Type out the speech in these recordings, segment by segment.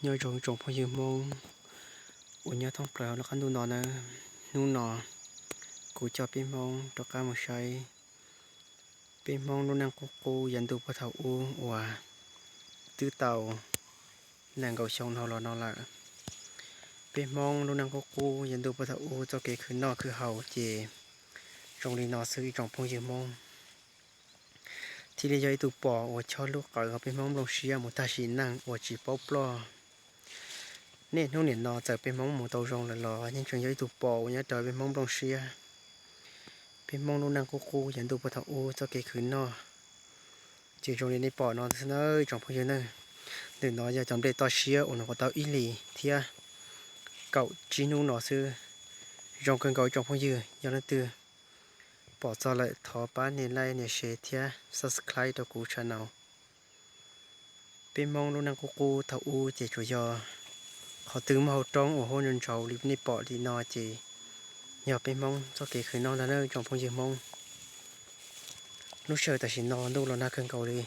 Nyob zoo tsoom phooj ywg Hmoob uas nyob thoob plaws hauv lub qab ntuj no nawb. Hnub no kuv coj peb Hmoob rov qab mus saib peb Hmoob lub neej qub qub yav ntuj puag thaum ub uas twb tau nees nkaum xyoo dhau los no lawm. Peb Hmoob lub neej qub qub yav ntuj puag thaum ub txoj kev khwv noj khwv haus ces zoo li no xwb ib tsoom phooj ywg Hmoob. Thiaj li yog ib tug pom uas chob lub qawv hauv peb Hmoob nplooj siab mus tag sim neej uas tsis paub ploj. Niaj hnub nim no txawm peb Hmoob mus tau zoo lawm los yeej tseem yog ib tug pom uas nyob rau peb Hmoob nplooj siab. Peb Hmoob lub neej qub qub yav ntuj puag thaum ub txoj kev khwv noj ces zoo li nej pom no xwb nawb ib tsoom phooj ywg nawb. Ntawm no yog cov nplej toj siab uas nws qhuav tau ib hlis thiab kaum tsib hnub no xwb. Zoo kawg nkaus ib tsoom phooj ywg, yog leej twg pom txog lawm thov pab nias like nias share thiab subscribe rau kuv channel. Peb Hmoob lub neej qub qub thaum ub ces tsuas yog qhov twg muaj hauv roob uas huab ntsau ntsau li nej pom li no ces yog peb Hmoob txoj kev khwv noj ntag nawb tsoom phooj ywg Hmoob. Lub sij hawm tam sim no ntuj los nag kawg nkaus li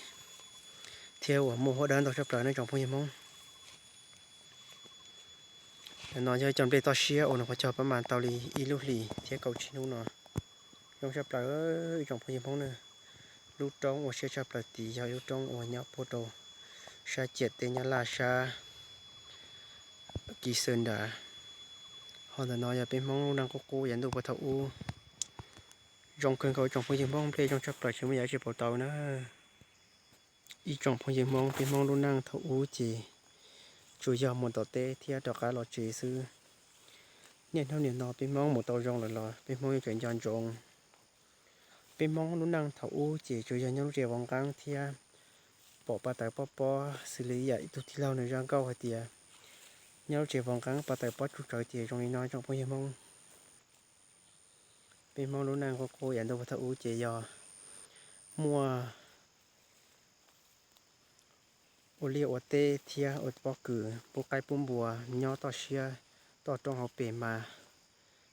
thiab uas muaj huab dawb ntau tshaj plaws nawb tsoom phooj ywg Hmoob. No yog cov nplej toj siab uas nws qhuav cog pab mas tau li ib lub hlis thiab kaum tsib hnub no. Zoo tshaj plaws ib tsoom phooj ywg Hmoob na. Lub roob uas siab tshaj plaws tid yog ib lub roob uas nyob puag rau sab ciam teb Nyab Laj sab Kis Xwm nrad. Ho ntawm no yog peb Hmoob lub neej qub qub yav ntuj puag thaum ub. Zoo kawg nkaus tsoom phooj ywg Hmoob, nplej zoo tshaj plaws tsis muaj yam dab tsi pauv tau na. Ib tsoom phooj ywg Hmoob, peb Hmoob lub neej thaum ub ces tsuas yog mus tom teb thiab rov qab los tsev xwb. Niaj hnub nim no peb Hmoob mus tau zoo lawm los peb Hmoob yeej tseem nco ntsoov. Peb Hmoob lub neej thaum ub ces tsuas yog nyob lub tsev vov nqeeb thiab pom pa tawv pob pob xws li yam ib tug tij laug nws zaj nkauj hais tias nyob lub tsev vov nqeeb pa tawv pob tsuj tsawv ces zoo li no tsoom phooj ywg Hmoob. Peb Hmoob lub neej qub qub yav ntuj puag thaum ub ces yog muaj ua liaj ua teb thiab ua pob kws pub qaib pub npua nyob toj siab toj roob hauv pes mas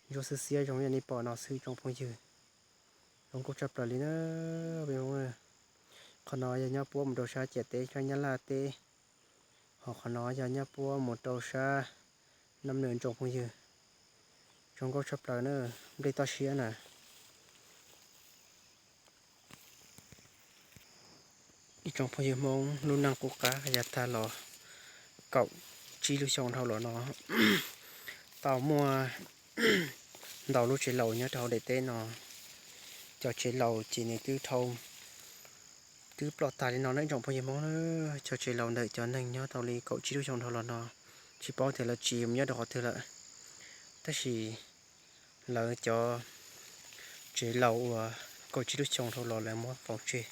ntsuab xwb xiab zoo li nej pom no xwb tsoom phooj ywg. Zoo nkauj tshaj plaws li na. Qhov no yog nyob puab mus rau sab ciam teb sab Nyab Laj teb, ho qhov no yog nyob puab mus rau sab Nab Nws tsoom phooj ywg. Zoo nkauj tshaj plaws na, nplej toj siab na. Ib tsoom phooj ywg Hmoob, lub neej qub qab yav tag los kaum tsib lub xyoo dhau los no tau muaj ntau lub tsev laus nyob rau hauv daim teb no. Cov tsev laus ces nws twb dhau, twb ploj tag li no na ib tsoom phooj ywg Hmoob. Cov tsev laus ntawm cov neeg nyob tau li kaum tsib lub xyoo dhau los no tsis paub tias lawv tsiv mus nyob rau qhov twg lawm, tab sis lawv cov tsev laus uas kaum tsib lub xyoo dhau los lawv muab faus tseg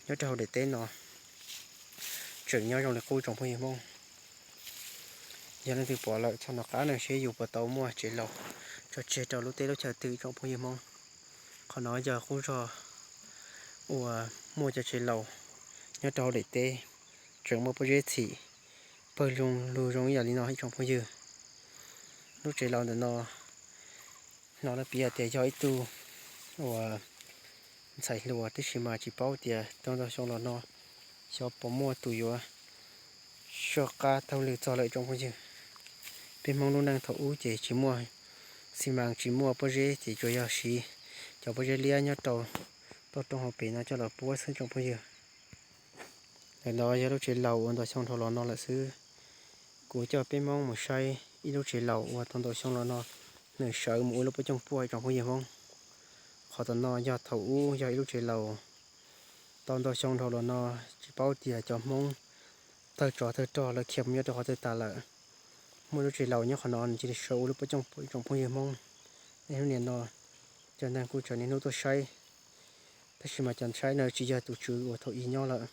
nyob rau hauv daim teb no tseem nyob zoo li qub tsoom phooj ywg Hmoob. Yog leej twg pom lawm txog nov qab no seb yus puas tau muaj tsev laus tso tseg rau lub teb lub chaw twg tsoom phooj ywg Hmoob. Qhov no yog qub zog uas muaj cov tsev laus nyob rau hauv daim teb tseem muaj pob zeb txhim pawg lug zoo ib yam li no ib tsoom phooj ywg. Lub tsev laus ntawm no hnov lawv piav tias yog ib tug uas ntxhais hluas, tab sis mas tsis paub tias tau ntau xyoo los no xyov puas muaj tus yuav soj qab taug lw txog lawm tsoom phooj ywg. Peb Hmoob lub neej thaum ub ces tsis muaj xi mas, tsis muaj pob zeb ces tsuas yog siv cov pob zeb liab nyob rau toj roob hauv pes no coj los puab xwb tsoom phooj ywg. Ntawm no yog lub tsev laus uas ntau xyoo dhau los no lawm xwb. Kuv coj peb Hmoob mus saib ib lub tsev laus uas tau ntau xyoo los no nws sawv mus ua lub pob cooj puaj tsoom phooj ywg Hmoob. Qhov tom no yog thaum ub yog ib lub tsev laus tau ntau xyoo dhau los no, tsis paub tias cov Hmoob tawg tsov tawg rog lawv khiav mus nyob rau qhov twg tas lawm. Muaj lub tsev laus nyob qhov no nws cia li sawv ua lub pob cooj puaj tsoom phooj ywg Hmoob. Niaj hnub nim no cov neeg kuj tseem niaj hnub tuaj saib, tab sis mas cov saib no tsis yog tus tswv uas thaum ub nyob lawm.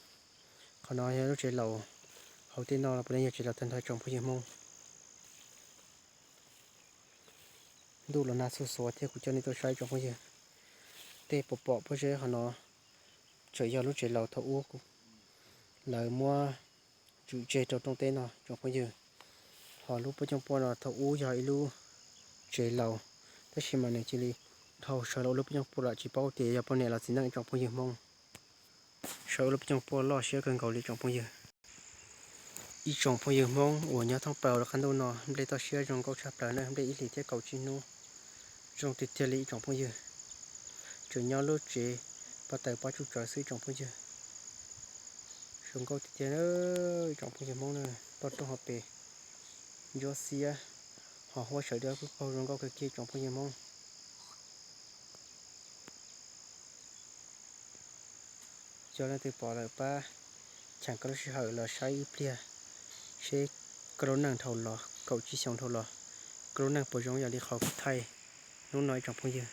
Qhov no yog lub tsev laus hauv tej no los puav leej yog tsev laus tag nrho tsoom phooj ywg Hmoob. Ntuj los nag xuj xuav thiab kuv coj nej tuaj saib tsoom phooj ywg. Tej pom pom pob zeb qhov no tseem yog lub tsev laus thaum ub lawv muab tswm tseg rau rooj teb no tsoom phooj ywg. Ho lub pob cooj puaj no thaum ub yog ib lub tsev laus, tab sis mas nws cia li dhau sawv los ua lub pob cooj puaj lawm, tsis paub tias yog poj niam los txiv neej tsoom phooj ywg Hmoob. Sawv ua lub pob cooj puaj loj siab kawg nkaus li tsoom phooj ywg. Ib tsoom phooj ywg Hmoob uas nyob thoob plaws lub qab ntuj no, nplej toj siab zoo nkauj tshaj plaws na, nplej ib hlis thiab kaum tsib hnub. Zoo tiag tiag li ib tsoom phooj ywg. Tseem nyob lub tsev pob tawm pob tsuj tsawv xwb ib tsoom phooj ywg. Zoo nkauj tiag tiag na ib tsoom phooj ywg Hmoob na, toj roob hauv pes ntsuab xiab, ho huab sawv dawb pwb paug zoo nkauj kawg kiag ib tsoom phooj ywg Hmoob. Cov leej twg pom lawm pab cheem koj lub sij hawm los saib ib pliag seb koj lub neej dhau los kaum tsib xyoos dhau los, koj lub neej puas zoo yam li qhov kuv thaij hnub no ib tsoom phooj ywg.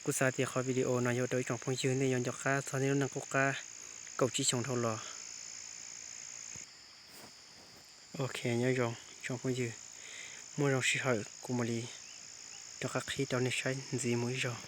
Kuv xav tias qhov video no yog rau ib tsoom phooj ywg nej yuav nco qab txog nej lub neej qub qab kaum tsib xyoos dhau los. Ok, nyob zoo ib tsoom phooj ywg, muaj zoo sij hawm kuv mam li rov qab qhib rau nej saib ntxiv mus ib zaug.